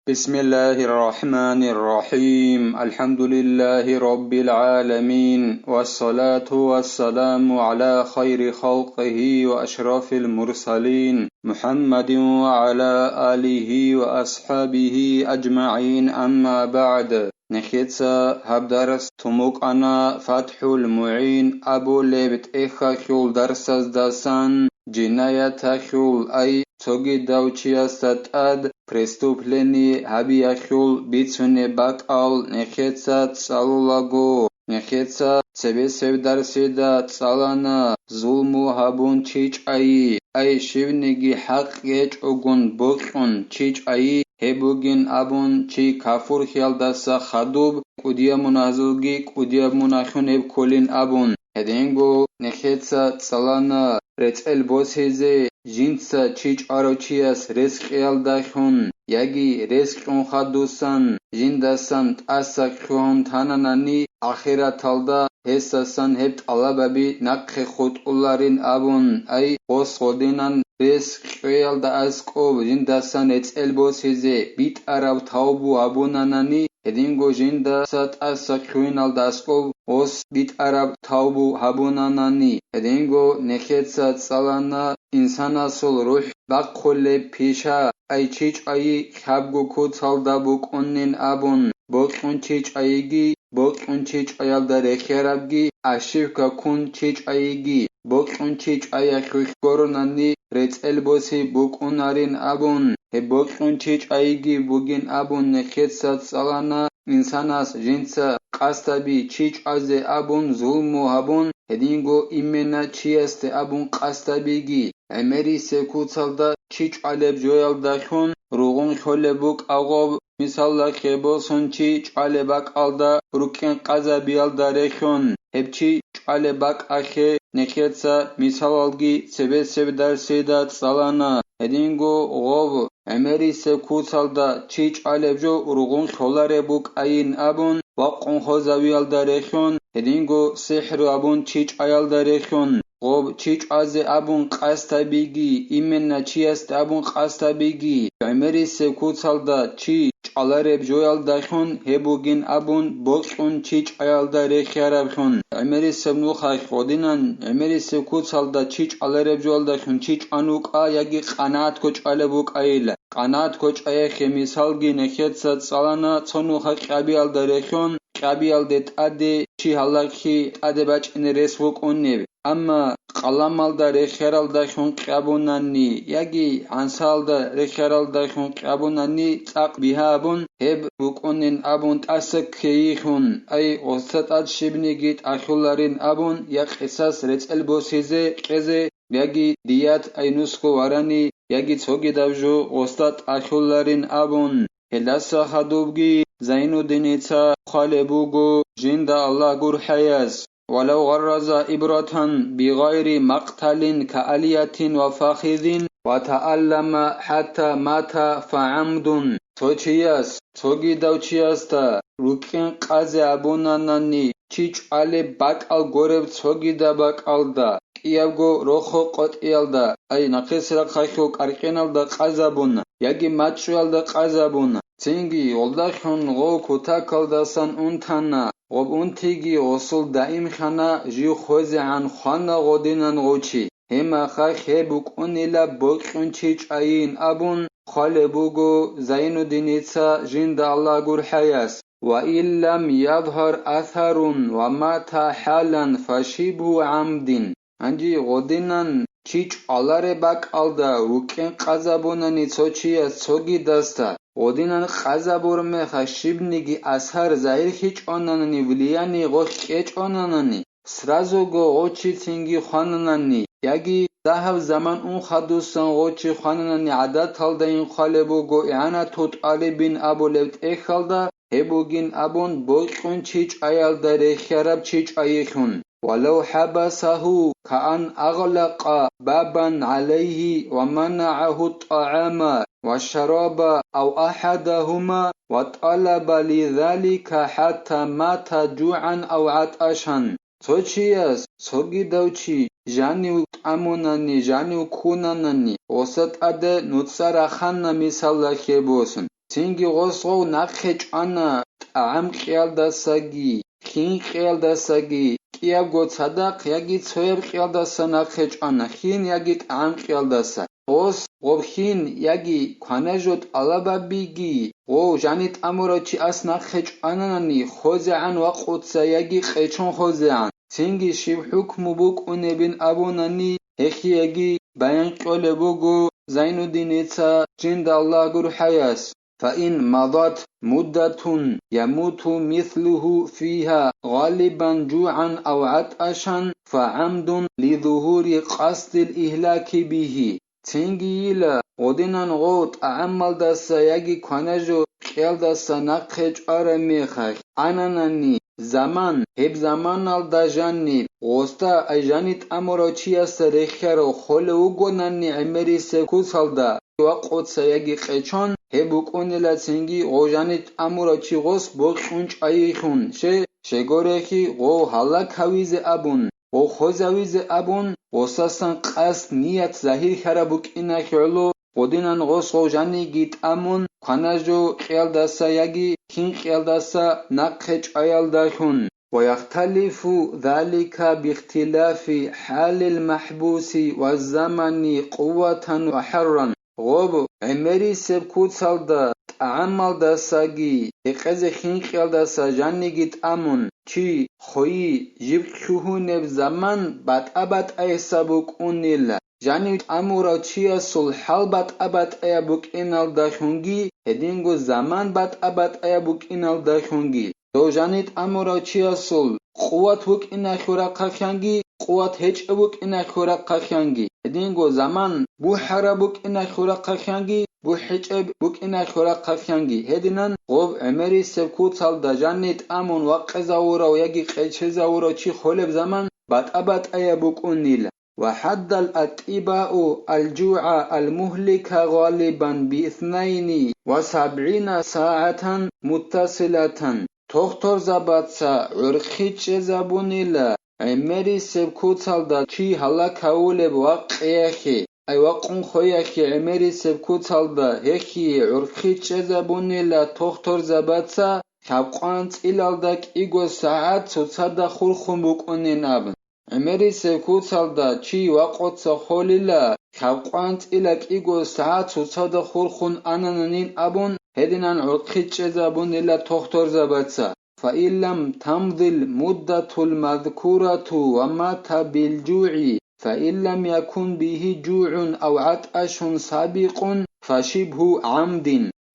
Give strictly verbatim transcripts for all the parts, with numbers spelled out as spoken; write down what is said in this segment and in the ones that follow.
بسم الله الرحمن الرحيم. الحمد لله رب العالمين. والصلاة والسلام على خير خلقه وأشرف المرسلين محمد وعلى آله وأصحابه أجمعين. أما بعد. Нехеца гьаб дарс тумукъана ФатхӀул МугӀин абулеб тӀехьалъул дарсаздасан, жинаяталъул, ай, цогидав чиясда тӀад преступление гьабиялъул бицунеб бакӀал нехеца цӀалулаго, нехеца цебесеб дарсида цӀалана, зулму гьабун чи чӀайи, ай, щибниги хӀакъ гьечӀогун бокьун чи чӀайи, гьеб бугин абун чи кафурлъиялдаса хадуб кӀудияб мунагьазулги кӀудияб мунагьлъун гьеб кколин абун. Гьединго нехеца цӀалана рецӀел босизе жинца чи чӀварав чияс рес кьеялдалъун яги рес кьун хадусан жиндасан тӀаса кьугьун тананани, ахираталда гьесасан гьеб тӀалабаби нахъе хутӀуларин абун, ай, гъос гъодинан рес кьвеялда аскӀов жиндасан рецӀел босизе битӀараб тавбу гьабунанани, гьединго жиндаса тӀаса кьугьиналда аскӀов гъос битӀараб тавбу гьабунанани, гьединго нехеца цӀалана инсанасул рухӀ бахъулеб пиша, ай, чи чӀвайи хабго куцалда букӀунин абун, бокьун чи чӀайиги, бокьун чи чӀваялда рехиярабги, ошибка ккун чи чӀайиги, бокьун чи чӀваялъулъ гуронани рецӀел босизе букӀунарин абун, гьеб бокьун чи чӀайиги бугин абун нехеца цӀалана инсанас жинца къасдаби чи чӀвазе абун зулму гьабун, гьединго имена чиясде абун къасдабиги, гӀемерисеб куцалда чи чӀвалеб жоялдалъун ругъун лъолеб букӀа гъоб, мисалалъе босун чи чӀвалеб бакӀалда рукӀкӀен къазабиялда рехьун, гьеб чи чӀвалеб бакӀалъе нехеца мисалалги цебесеб дарсида цӀалана, гьединго гъоб, гӀемерисеб куцалда чи чӀвалеб жо ругъун лъолареб букӀайин абун, вакъун хвезавиялда рехьун, гьединго сихӀру абун чи чӀваялда рехьун, гъоб чи чӀвазе абун къасдабиги, имена чиясде абун къасдабиги, гӀемерисеб куцалда чи чӀвалареб жоялдалъун гьеб бугин абун бокьун чи чӀваялда рехиярабхун, гӀемерисеб нухалъ гъодинан гӀемерисеб куцалда чи чӀвалареб жоялдалъун чи чӀван вукӀа яги къанагӀатго чӀвалеб букӀайила. КъанагӀатго чӀваялъе мисалги нехеца цӀалана цо нуха кьабиялда рехьун, кьабиялде тӀаде чи гьалакьи тӀаде бачӀине рес букӀунеб. Амма къаламалда рехияралдалъун кьабунани яги гӀансалда рехияралдалъун кьабунани цӀакъ бигьа абун, гьеб букӀунин абун тӀаса ккейилъун, ай, гъоса тӀад щибниги тӀалъуларин абун, я къисас рецӀел босизе кьезе, яги дият, ай, нусго варани, яги цогидаб жо гъоса тӀалъуларин абун. Гьелдаса хадубги Зайнуддиница хъвалеб буго, жинда Аллагь гурхӀаяс: «ولو غرز إبرة بغير مقتل كألية وفخذ وتألم حتى مات فعمد». Цо чияс, цогидав чиясда рукӀкӀен къазе абунанани, чи чӀвалеб бакӀал гореб цогидаб бакӀалда, кӀиябго рохо къотӀиялда, ай, нахъисеб рахъалъул кӀаркьеналда къазабуна яги мачӀчӀуялда къазабуна. Цинги гъолдалъун гъов кутакалдасан унтана, гъоб унтиги гъосул даимлъана, жив хвезегӀан хвана гъодинан гъов чи. Гьеб мехалъ гьеб букӀунила бокьун чи чӀайин абун хъвалеб буго Зайнуддиница, жинда Аллагь гурхӀаяс: «وإن لم يظهر أثر ومات حالا فشبه عمد». Гьанже гъодинан чи чӀвалареб бакӀалда рукӀкӀен къазабунани цо чияс цогидасда, гъодинан къазабураб мехалъ щибниги асар загьирлъичӀонанани, влияние гъолъ кьечӀонанани, сразуго гъов чи цинги хвананани, яги дагьаб заман ун хадусан гъов чи хвананани, гӀадаталдайин хъвалеб буго игӀанатул тӀалибин абулеб тӀехьалда, гьеб бугин абун бокьун чи чӀваялда рехияраб чи чӀвайилъун. «ولو حبسه كأن أغلق بابا عليه ومنعه الطعام والشراب أو أحدهما وطلب لذلك حتى مات جوعا أو عطشا». Цо чияс цогидав чи жанив тӀамунани, жанив ккунанани, гъоса тӀаде нуцӀа рахана, мисалалъе босун. Цинги гъос гъов нахъе чӀвана тӀагӀам кьиялдасаги, хин кьиялдасаги, кӀиябго цадахъ яги цояб кьиялдаса нахъе чӀвана, хин яги тӀагӀам кьиялдаса. Гъос гъоб хин яги кванажо тӀалабабиги, гъов жани тӀамурав чияс нахъе чӀвананани, хозегӀан вакъуца яги къечон хозегӀан. Цинги щиб хӀукму букӀунебин абунани, гьехиеги баян кьолеб буго Зайнуддиница, жинда Аллагь гурхӀаяс: فإن مضت مدة يموت مثله فيها غالبا جوعا أو عطشا فعمد لظهور قصد الإهلاك به. Цинги йила, гъодинан гъов тӀагӀамалдаса яги кванажо кьиялдаса нахъе чӀвараб мехалъ ананани заман, гьеб заманалда жаниб гъосда ай жани тӀамурав чиясда рехьарав холев вугонани гӀемерисеб куцалда вакъуца яги къечон, гьеб букӀунила цинги гъов жани тӀамурав чи гъос бокьун чӀайилъун, ще, щегорехи гъов гьалак гьавизе абун, гъов хозавизе абун, гъосасан къасд ният загьирлъараб букӀиналъе гӀоло, гъодинан гъос гъов жаниги тӀамун, кванажо кьиялдаса яги хинкъиялдаса нахъе чӀваялдалъун. ويختلف ذلك باختلاف حال المحبوس والزمن قوة وحرا. Гъоб гӀемерисеб куцалда, тӀагӀамалдасаги, гьекъезе хинкъиялдаса жаниги тӀамун, чи хойи жиб лъугьунеб заман батӀа-батӀаяса букӀунила. Жанив тӀамурав чиясул хӀал батӀа-батӀаяб букӀиналдалъунги, гьединго заман батӀа-батӀаяб букӀиналдалъунги, дов жани тӀамурав чиясул къуват букӀиналъул рахъалъанги, къуват гьечӀеб букӀиналъул рахъалъанги, гьединго заман бухӀараб букӀиналъул рахъалъанги, бухӀичӀеб букӀиналъул рахъалъанги, гьединан гъоб гӀемерисеб куцалда жани тӀамун вакъезавурав яги къечезавурав чи холеб заман батӀа-батӀаяб букӀунила. وحد الأطباء الجوع المهلك غالبا باثنين وسبعين ساعة متصلة. Тохторзабаца гӀурхъи чӀезабунила гӀемерисеб куцалда чи гьалак гьавулеб вакъиялъе, ай вакъун хвеялъе гӀемерисеб куцалда гьехие гӀурхъи чӀезабунила тохторзабаца лъабкъван цӀилалда кӀиго сагӀат цоцазда хурхун букӀунин абун. ГӀемерисеб куцалда чи вакъуца холила, лъабкъван цӀила кӀиго сагӀат цоцазда хурхун анананин абун, гьединан гӀурхъи чӀезабунила тохторзабаца. فإن لم تمض المدة المذكورة ومات بالجوع، فإن لم يكن به جوع أو عطش سابق فشبه عمد.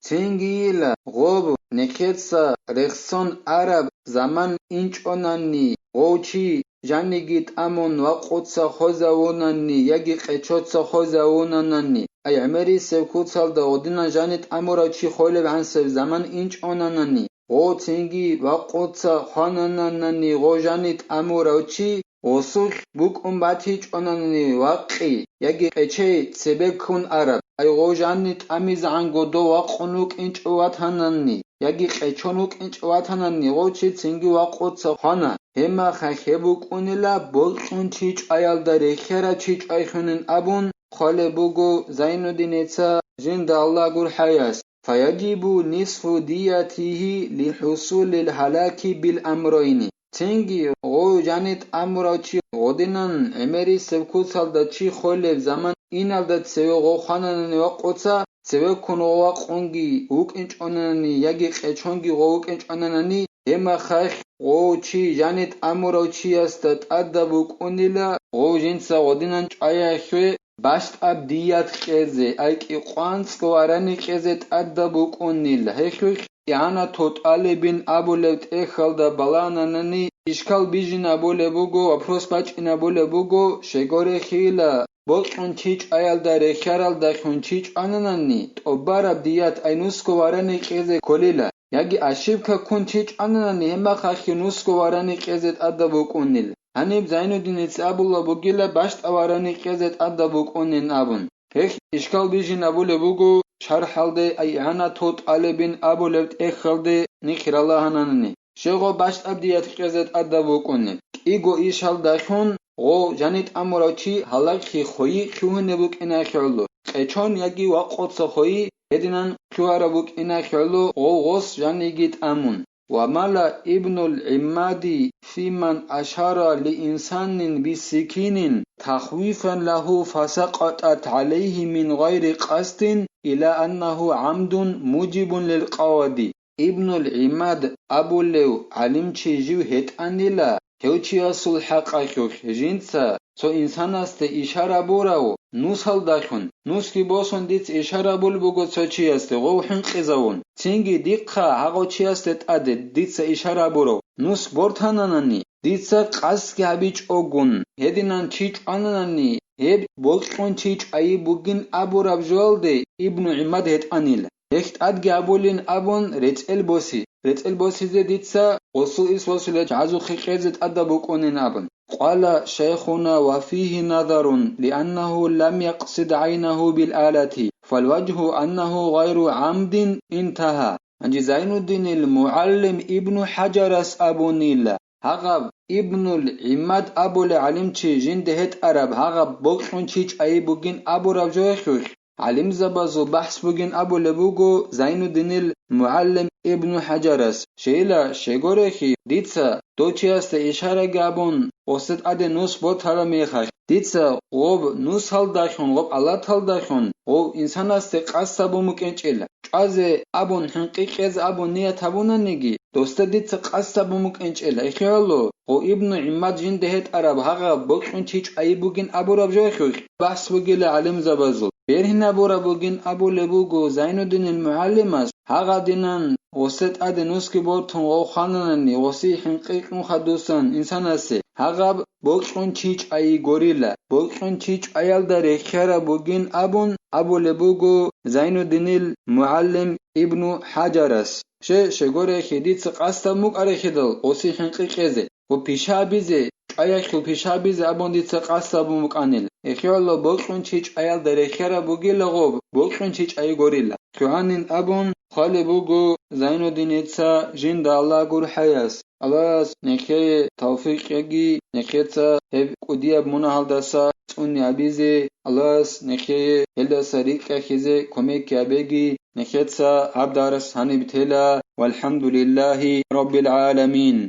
Цинги йила, гъоб нехеца рехсон араб заман инчӀонанни, гъов чи жаниги тӀамун вакъуца хозавунанни яги къечоца хозавунананни, ай гӀемерисеб куцалда гъодинан жани тӀамурав чи холеб гӀансеб заман инчӀонанани, гъов цинги вакъуца хванананани, гъов жани тӀамурав чи гъосулъ букӀун батичӀонани вакъи яги къечей цебе ккун араб, ай гъов жанни тӀамизегӀанго дов вакъун вукӀинчӀев ватананни яги къечон вукӀинчӀев ватананни, гъов чи цинги вакъуца хвана, гьебмахалъ гьеб букӀунила бокьун чи чӀваялда рехьарав чи чӀвайхьунин абун хъвалеб буго Зайнуддиница, жинда Аллагь гурхӀаяс. فيجب نصف ديته لحصول الهلاك بالأمرين. Цинги гъов жанит амурав чи гъодинан гӀемерисеб куцалда чи холеб заман иналда цеве гъов хвананани вакъуца, цевеккун гъов вакъунги вукӀинчӀонанани яги къечонги гъов вукӀинчӀонанани, гьебмахалъ гъов чи жанит амурав чиясда тӀадаб букӀунила гъов жинца гъодинан чӀваяхье бащтӀаб дият кьезе, ай кӀикъванцӀго варани кьезе тӀадаб букӀунила. Гьелъулъ ИгӀанату тӀалибин абулеб тӀехьалда балагьананани ишкал бижинабулеб буго, вопрос бачӀинабулеб буго, щегорехила, бокьун чи чӀваялда рехьаралдалъун чи чӀвананани, тӀубараб дият ай нусго варани кьезе кколила, яги ошибка ккун чи чӀвананани, гьебмахалъги нусго варани кьезе тӀадаб букӀунила. Гьаниб Зайнуддиница абулеб бугила бащтӀа варани кьезе тӀадаб букӀунин абун. Гьелъ ишкал бижинабулеб буго шархӀалде, ай ИгӀанату тӀалибин абулеб тӀехьалде нихъ ралагьананани. Щегъо бащтӀаб дият кьезе тӀадаб букӀунеб. КӀиго ишалдалъун гъов жанит амурав чи гьалаглъи хойи лъугьунеб букӀиналъе гӀоло, къечон яги вакъуца хойи Гьединан лъугьараб букӀина хӀоло гъов гъос жаниги тӀамун. ومال ابن العماد في من أشار لإنسان بسكين تخويفا له فسقطت عليه من غير قصد إلى أنه عمد موجب للقود. Ибнул ГӀимад абулев гӀалимчи жив гьетӀанила, гьев чиясул хӀакъалъулъ жинца цо инсанасде ишара бурав нусалдалъун, нусги босун дица ишара булеб буго цо чиясде гъов хӀинкъизавун, цинги дихъа гьагъав чиясде тӀаде дица ишара бурав нус бортананани, дица къасдги гьабичӀогун, гьединан чи чӀвананани, гьеб бокьун чи чӀвайи бугин абураб жоялде Ибну ГӀимад гьетӀанила. Гьелъ тӀадги абулин абун рецӀел боси. РецӀел босизе дица гъосул ис босулел чагӀазухъе кьезе тӀадаб букӀунин абун. قال شيخنا وفيه نظر لأنه لم يقصد عينه بالآلة، فالوجه أنه غير عمد، انتهى. Гьанже Зайнуддинил мугӀалим Ибну ХӀажарас абунила, гьагъаб Ибнул ГӀимад абулев гӀалимчи жинда гьетӀараб гьагъаб бокьун чи чӀвайи бугин абураб жоялъулъ, гӀалимзабазул бахӀс бугин абулеб буго Зайнуддинил мугӀалим Ибну ХӀажарас. Щайила, щайгурелъул дица дов чиясда ишараги абун, гъосда тӀаде нус бортараб мехалъ, дица гъоб нусалдалъун, гъоб алаталдалъун, гъов инсанасде къасд гьабун букӀинчӀила. ЧӀвазе абун, хӀинкъи кьезе абун ният гьабунаниги, досда дица къасд гьабун букӀинчӀила. Ихъе гьало, гъов Ибну ГӀимад жинда гьетӀараб гьагъаб бокьун чи чӀвайи бугин абураб жоялъулъ бахӀс бугила гӀалимзабазул. Бергьинабураб бугин абулеб буго Зайнуддинил мугӀалимас, гьагъадинан гъосда тӀаде нусги бортун гъов хвананани, гъосие хӀинкъи кьун хадусан инсанасе, гьагъаб бокьун чи чӀвайи гурила, бокьун чи чӀваялда рехиараб бугин абун абулеб буго Зайнуддинил мугӀалим Ибну ХӀажарас. Ще, щайгурелъул дица къасд гьабун букӀараб хӀидал гъосие хӀинкъи кьезе, гъоб пиша гьабизе, чӀваялъул пиша гьабизе абун дица къасд гьабун букӀанила. Ихъе гьало, бокьун чи чӀваялда рехиараб бугила гъоб, бокьун чи чӀвайи гурила. ЛъугӀанин абун хъвалеб буго Зайнуддиница жинда Аллагь гурхӀаяс. Аллагьас нехее тавфикъ кьеги, нехеца гьеб кӀудияб мунагьалдаса цӀуне гьабизе, Аллагьас нехее гьелдаса рикӀкӀахьизе кумекги гьабеги, нехеца гьаб дарс гьаниб тела. ВалхӀамдулиллагьи раббил гӀаламин.